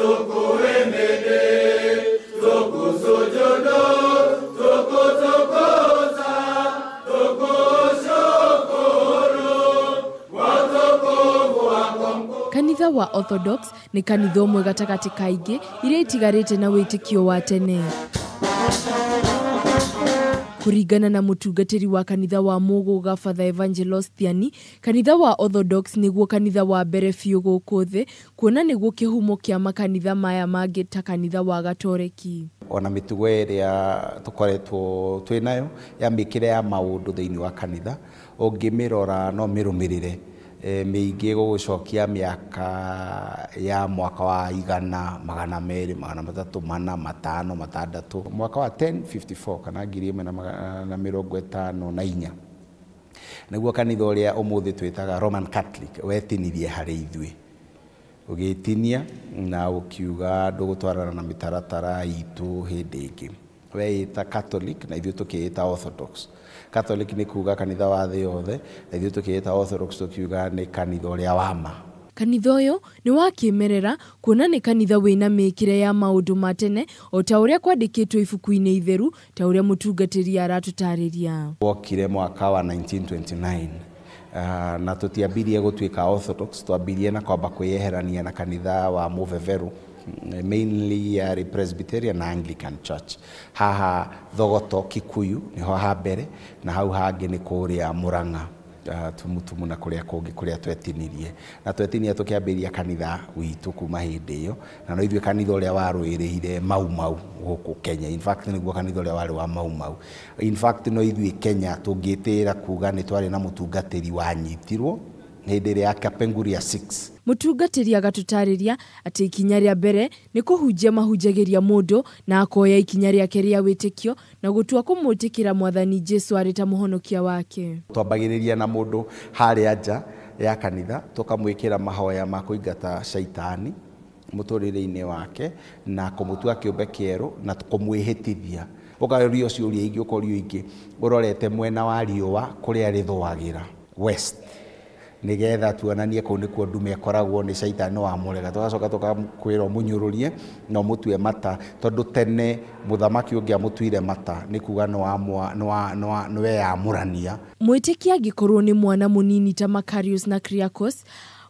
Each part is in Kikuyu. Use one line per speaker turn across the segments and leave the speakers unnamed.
Tukuhimidi, tukusujudu, tukutukuza, tukushukuru kwa utukufu wako mkuu.
Kanitha wa Orthodox nĩ kanitha ũmwe gatagatĩ ka ingĩ iria itigarĩte na wĩtĩkio wa tene. Kũringana na mũtungatĩri wa kanitha wa Mũgũga Father Evangelos Thiani, kanitha wa Orthodox nĩguo kanitha wa mbere biũ gũkũ thĩ, kuona nĩguo kĩhumo kĩa makanitha maya mangĩ ta kanitha wa Gatoreki.
Ona mĩtugo ĩrĩa tũkoretwo twĩ nayo ya mĩkĩre ya maũndũ thĩinĩ wa kanitha, ũngĩmĩrora no mĩrũmĩrĩre mĩingĩ gũgũcokia mĩaka ya mwaka wa 100, 200, 300, 400, 500, 600 mwaka wa 1054 kana 1154 nĩguo kanitha ũrĩa ũmũthĩ twĩtaga Roman Catholic wetinirie harĩ ithuĩ, ũgĩtinia na ũkiuga ndũgũtwarana na mĩtaratara itũ hĩndĩ ĩngĩ. Weĩta Catholic na ithuĩ tũkĩĩta Orthodox. Catholic nĩ kuga kanitha wa thĩ yothe, na ithuĩ tũkĩĩta Orthodox tũkiuga nĩ kanitha ũrĩa wa ma.
Kanitha ũyũ nĩ wa kĩmerera kuona nĩ kanitha wĩna mĩkĩre ya maũndũ ma tene o ta ũrĩa kwandĩkĩtwo ibuku-inĩ itheru ta ũrĩa mũtungatĩri aratũtarĩria.
Wokire mwaka wa 1929 na tũtiambirie gũtuĩka Orthodox, twambirie na kwamba kwĩyeherania na kanitha wa mũbeberu, mainly yarĩ Presbyterian na Anglican Church. Haha Thogoto Kikuyu niho ha mbere, na hau hangĩ nĩ kũrĩa Murang'a, Tumutumu na kũrĩa kũngĩ kũrĩa twetinirie. Na twetinia tũkĩambĩrĩria kanitha witũ kuma hĩndĩ ĩyo, na no ithuĩ kanitha ũrĩa warũĩrĩire Mau Mau gũkũ Kenya. In fact nĩguo kanitha ũrĩa warĩ wa Mau Mau. In fact no ithuĩ Kenya tũngĩtĩĩra kuga nĩ twarĩ na mũtungatĩri wanyitirwo hĩndĩ ĩrĩa ya Kapenguria 6.
Mũtungatĩri agatũtarĩria atĩ ikinya rĩa mbere nĩ kũhunjia mahunjagĩria mũndũ na akoya ikinya rĩake rĩa wĩtĩkio na gũtua kũmwĩtĩkĩra Mwathani Jesu arĩ ta mũhonokia wake.
Twambagĩrĩria na mũndũ harĩa nja ya kanitha tũkamwĩkĩra mahoya ma kũingata caitani mũtũrĩre-inĩ wake na kũmũtua kĩũmbe kĩerũ na kũmwĩhĩtithia. Ũkaũrio ciũria ingĩ, ũkorio ingĩ ũrorete mwena wa riũa kũrĩa rĩthũagĩra west, nĩgetha tuonanie kũu nĩkuo ndume ĩkoragwo nĩ caitani wamũrega. Tũgacoka tũkakwĩra ũmũnyũrũrie na ũmũtue mata, tondũ tene mũthamaki ũngĩamũtuire mata nĩ kuga nĩweyamũrania.
Mwĩtĩkia angĩkorwo nĩ mwana mũnini ta Makarios na Kyriakos,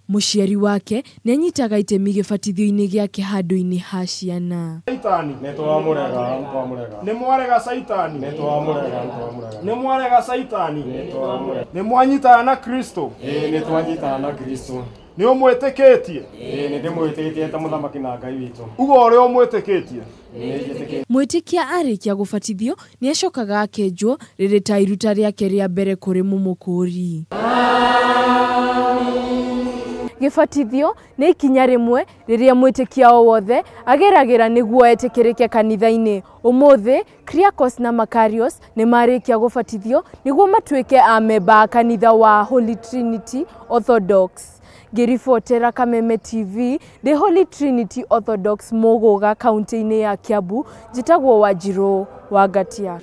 mũciari wake nĩanyitaga itemi gĩbatithio-inĩ gĩake handũ-inĩ ha ciana.
Caitani
nĩ twamũrega, nĩ twamũrega.
Nĩ mwarega caitani
nĩ twamũrega, nĩ twamũrega.
Nĩ mwarega caitani
nĩ twamũrega.
Nĩ mwanyitana na Kristo?
Ĩĩ nĩ twanyitana na Kristo.
Nĩ ũmwĩtĩkĩtie?
Ĩĩ nĩ ndĩmwĩtĩkĩtie ta mũthamaki na Ngai witũ.
Uga ũrĩa ũmwĩtĩkĩtie?
Mwĩtĩkia arĩkia gũbatithio nĩ acokaga akenjwo rĩrĩ ta iruta rĩake rĩa mbere kũrĩ mũmũkũri. Gĩbatithio nĩ ikinya rĩmwe rĩrĩa mwĩtĩkia o wothe ageragĩra nĩguo etĩkĩrĩke kanitha-inĩ. Ũmũthĩ Kyriakos na Makarios nĩ marĩkia gũbatithio nĩguo matuĩke amemba a kanitha wa Holy Trinity Orthodox. Ngĩribotera Kameme TV ndĩ Holy Trinity Orthodox Mũgũga kaunti-inĩ ya Kiambu, njĩtagwo Wanjirũ wa Ngatia.